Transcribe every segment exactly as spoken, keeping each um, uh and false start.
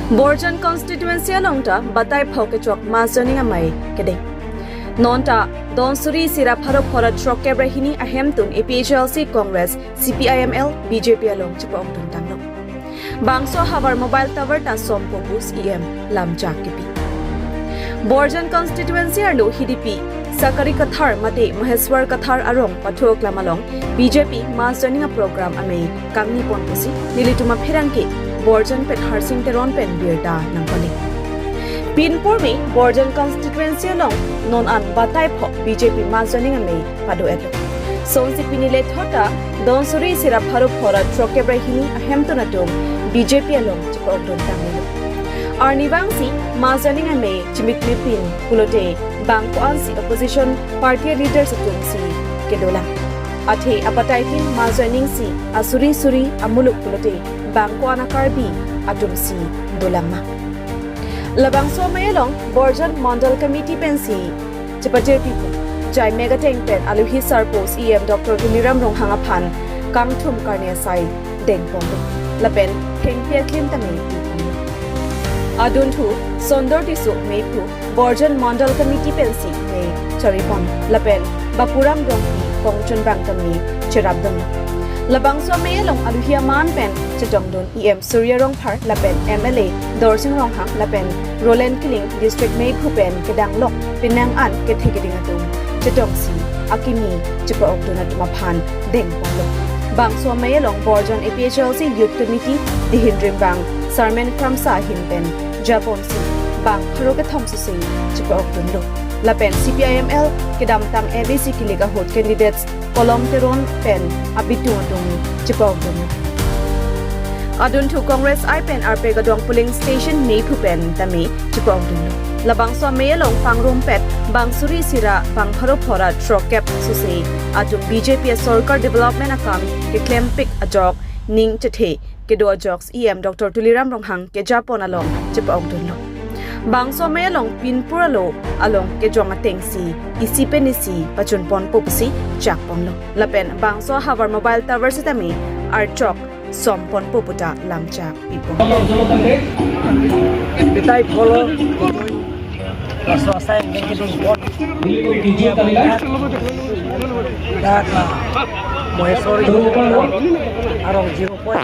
Borjan constituency along ta batai pho kechok mass joining amei kedeng. Non ta don suri isi ra pharo pho ra throk kep ra hini ahemtun A P H L C Congress, C P I M L, B J P along chepa-ongdun tanglo. Bangso havar mobile tower ta sompo pu C E M lamchak kipi. Borjan constituency arlo Hidipi, Sakari Kathar mate Maheswar Kathar arong pathok lam along B J P mass joining a program amei kangni pon pusi nelitum apherangke Borjan pen Harsing Teron pen birta nangpale. Pinpur me Borjan constituency along non an batai pho B J P mass joining amei pado-etlo. Sonsi pini lethot ta don suri isi ra pharo pho ra throk kep ra hini ahemtun atum B J P along chepa-ongdun tanglo. Arnivang si mass joining amei chimikmepin pulote bang ko-an si opposition party leaders atum si kedolang. Athe abatai tin mass joining si asuri suri amuluk pulote bang ko-an a Karbi atum si dolang ma. Labangso amei along Borjan Mandal Committee pensi chepajirpi pu jaimek ateng pen aluhi sarpo C E M Doctor Tuliram Ronghang aphan kangthum karne asai dengponlo. Lapen thengpi aklim ta mei pi ponlo. Adunthu Sondor Tisso mei phu Borjan Mandal Committee pensi mei charipon. Lapen Bapuram Rongpi kongchunbang ta mei cherapdun. Labangso amei along aluhi aman pen chetongdun E M Surya Rongphar lapen M L A Dorsing Ronghang lapen Roland Killing district meiphu pen kedang lok penang an kethe keding atum chetongsi akimi chepa-okdun atum aphan dengponlo. Bangso amei along Borjan A P H L C Youth Committee dihin rimbang Sarmen Kramsa ahin pen japonsi bang pharo kethom sisi chepa-okdunlo. Lapen C P I M L kedamtang M A C kilik ahut candidates Kolom Teron pen abitung atum chepa-okdunlo. Adunthu Congress I pen Arpek Adong polling station meiphu pen ta mei chepa-okdunlo. Labangso amei along pangrumpet bang suri isi ra bang pharo pho ra throk kep sisi atum B J P sorkar development akam keklempik ajok ning chethe kedo ajok E M Doctor Tuliram Ronghang kejapon along chepa-okdunlo. Bangso amei along pinpur alo along kejong atengsi isi pen isi pachunponpo pusi chakponlo. Lapen bangso havar mobile tower sitame archok somponpo puta lamchak pipo. Batai pho lo. Laso asai yang keding pon. Dak la Maheswar arong zero point.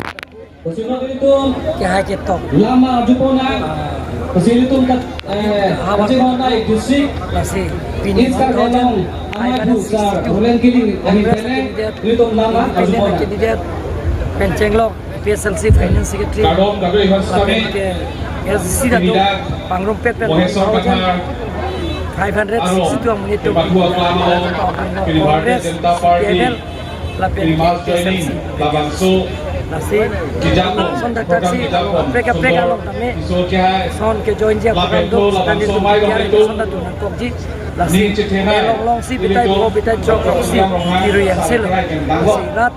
Kehai ketok. Lama jupona. Kosilitum kat, eh, Havar. Kachinghonai district. Lasi pini East Karbi Anglong, amai bu sar, Roland Killing, ahi Congress pele, candidate, ilitum lama independent jupona. Candidate, pen chenglok, A P H L C Finance Secretary, Kadom, kadom, Ivan Sami. Lapen ke S D C datu, Kandidat pangrumpet pen Maheswar Kathar. Five hundred sixty-two amonit atum. Kepaduak lama, Congress, Bharatiya Janata Party. C P I M L, lapen P M L, P S M C. Labangso, lasi, kijapon, son dak program si, kijapon, kaprek kaprek sondor, along tame, iso kehai, son kejoin ji lapen program do, to, labangso stand mai dong area, itu, son dak tu nangkokji, lasi, ning chethenei, elong long si, ilitum, batai pho, batai throk, program si, ronghang, iri yang selo, ronghang, lasi rat,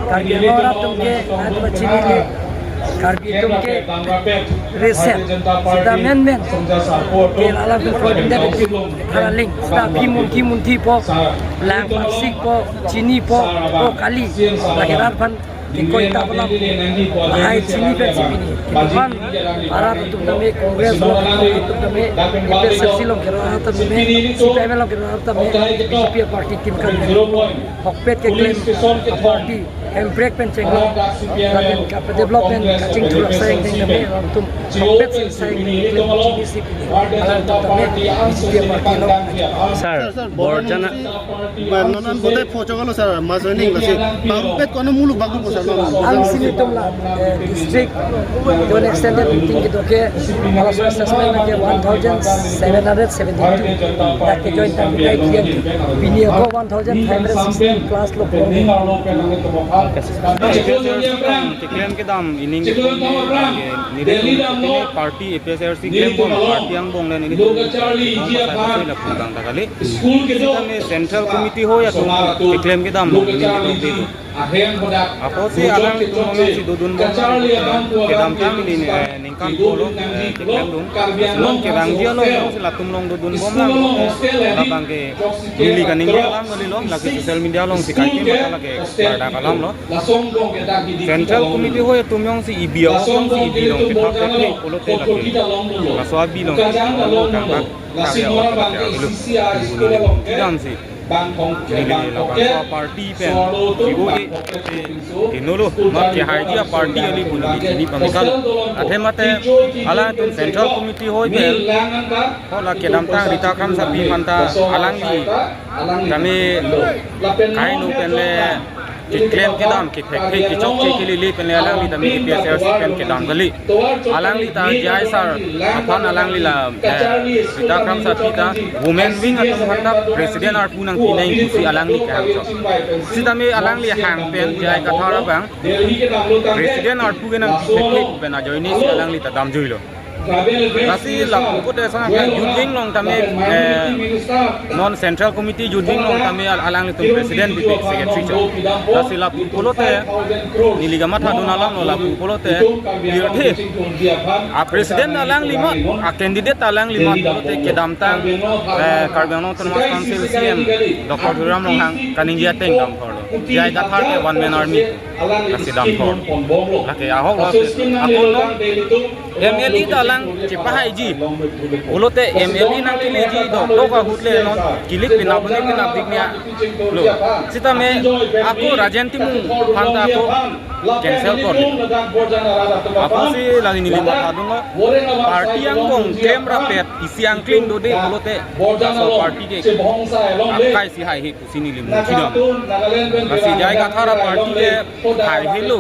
Karbi Anglong rat atum ke, rat atum chinine, Karbi atum ke, reset. Sita menmen. Ke alam tu ko dinda de. Halaling. Sita pi mun ki mun thi po. Lang pansik po. Chini po. Po kali. Lake rat aphan kekoi ta bolam. Lahai chini pen si pini. Kini aphan arat atum tame Congress along atum tame. A P H L C along ke rat atum tame. C P I M along ke rat atum tame. B J P party tim kan. Hokpet keklem a party. Hemprek pen chenglok, lapen kapadevelop pen kachingthur asai angdeng tame, atum hokpet pen asai angdeng tame, chini si pini, alam tame, B J P party lo. Sir, sir, Borjan, ba, non an batai pho choklo sir, mass joining lasi, pangrumpet kono muluk bangku sir, non an. Ang sini tum la, eh, district, to an extended meeting kedo ke, kalau sudah assessment lagi one thousand seven hundred seventy-two, dak kejoin tangki kai kian, pini ako one thousand five hundred sixteen plus lo. Keklem kedam ining party A P H L C klem bom party angbong le neli tu la pungtang ta kali. Sitame central committee ho ya tu keklem kedam ining apotsi alang tum si dodun bom kedamtang di ni, eh, ningkan polo, eh, keklemdun. Lason kevangji along si latum along dodun bom lang. Labang ke neli kaningje alam kalilo, lake social media along si kaiketa lake bardak alam lo. Central Committee hoi atum jongsi ebi, jongsi ebi along kethap thekthe pulote lake laso abi along kangkang kangkang kangkang kangkang damsi neli labangso party pen chibu-e, inut lo mat kehaiji aparty kali pu neli chini pamikal. Athe mate alangtum Central Committee hoi pen hala kedamtang Rita Kramsapi aphanta alangli tame kainu pen le keklem kedam kethekthe kechokche kelele pen le alangli tame APHLC pen kedam kali. Alangli ta J I sir aphan alangli la, eh, Rita Kramsapi ta women wing atum aphanta president arpu nangpi nang pusi alangli kehang chot. Sitame alangli hang pen J I Kathar abang president arpu ke nangpi thekthe pen ajoine si alangli ta damjuilo. Lasi lapu pulote sang youth wing along tame, eh, non Central Committee youth wing along tame al-, alanglitum president pipe secretary chot. Lasi lapu pulote neli kamathadun alam lo, lapu pulote pirthe a president alangli mat, a candidate alangli mat pulote kedamtang, eh, Karbi Anglong Autonomous Council CEM Doctor Tuliram Ronghang kaningje ateng damthorlo. J I Kathar ke one man army lasi damthor. Lake ahok lo, ako non MLA ta alang chepahaiji pulote MLA nangkeleji dokdok ahut le non kilik pinap ne pinap dik nia lo. Sitame ako Rajen Timung aphanta ako cancel kor. Apotsi lali neli mathadunlo, party angbong klem rapet isi angkling dode pulote laso party ke akai si haihe pusi neli muchidam. Lasi J I Kathar aparty ke haihelo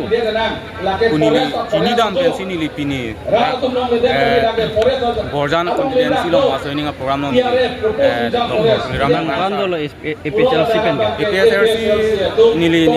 pu neli chinidam pensi neli pini, eh, Borjan constituency along maso ining a program along neli, eh, Doctor Tuliram Ronghang. Nang aphan dolo APHLC pen ke? APHLC neli ning